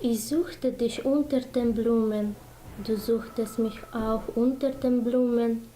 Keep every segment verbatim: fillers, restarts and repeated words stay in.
Ich suchte dich unter den Blumen, du suchtest mich auch unter den Blumen.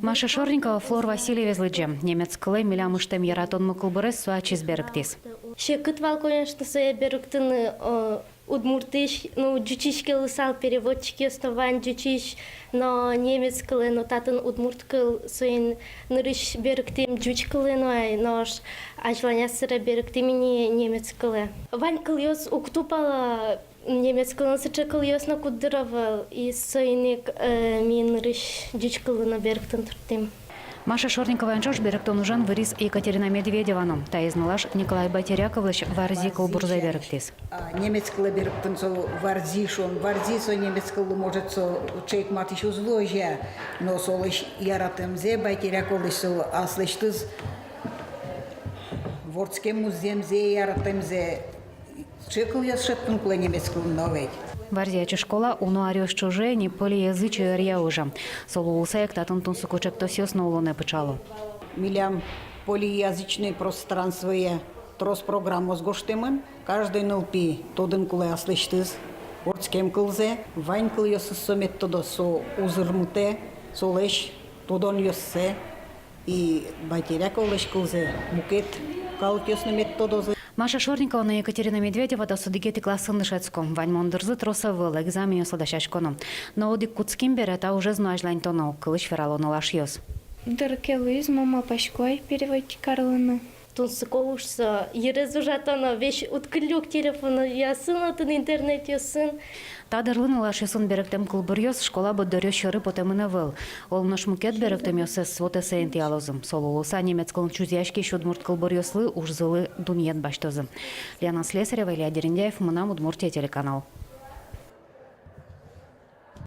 Маша Шорникова Флор Васильевез лыдӟе. Немец кылэ «Милям ыштэм яратонмы» кылбурез со ачиз берыктӥз. Секыт вал, конечно, сое берыктыны, э, удмуртысь, ну, ӟучысь ке луысал, переводчикъёс но вань ӟучысь, но немец кылэ, но татын удмурт кыл, соин нырысь берыктӥм ӟуч кылэ но ай, нош азьланяз собере берыктӥм ини немец кылэ. Вань кылъёс уг тупало, немец кылын сыӵе кылъёс но куддыр ӧвӧл, и соин ик, э, ми нырысь ӟуч кылын но берыктыны турттӥм. Маша Шорниковаен ӵош берыктон ужен выриз Екатерина Медведева но. Таиз нылаш Николай Байтеряковлэсь «Варзи» кылбурзэ берыктӥз. А, немец кылэ берыктон со «Варзи» шуон, «Варзи» со немец кыллы, может, со чейк матысь уз луы, озьы-а, но солэсь яратэмзэ, Байтеряковлэсь, со аслэсьтыз вордскем музъемзэ яратэмзэ. Сыӵе кылъёс шедьтыны кулэ немец кылын но ведь. «Варзи» ачиз школа уно аръёс ӵоже ини полиязычие ӧръя ужа. Со луыса ик татын тунсыко ӵектосъёс но улонэ пыӵало. Милям полиязычной пространствое трос программаос гожтэмын. Каждый нылпи тодыны кулэ аслэсьтыз вордскем кылзэ. Вань кылъёсыз со мед тодоз, со узырмытэ солэсь тодонъёссэ. И Байтеряковлэсь кылзэ мукет калыкъёс но мед тодозы. Маша Шорникова но Екатерина Медведева дас одӥгетӥ классын дышетско. Ваньмон дырзы трос ӧвӧл, экзаменъёслы дасяськоно. Но одӥг кутским бере та ужез но азьланьтоно, кылысь верало нылашъёс. Дыр ке луиз, мон малпасько ай переводить карылыны. Тунсыко уж со, йырез ужатоно, весь уд кылле ук телефонъёсын, отын интернетъёсын. Та дырлы нылашъёсын берыктэм кылбуръёс школа борддоръёс сьӧры потэмын ӧвӧл. Оло нош мукет берыктэмъёссэс вотэсэ интыялозы. Со луыса немец кылын чузъяськись удмурт кылбуръёслы ужзылы дунъет басьтозы. Лена Слесарева, Илья Дерендяев, «Мынам Удмуртие» телеканал.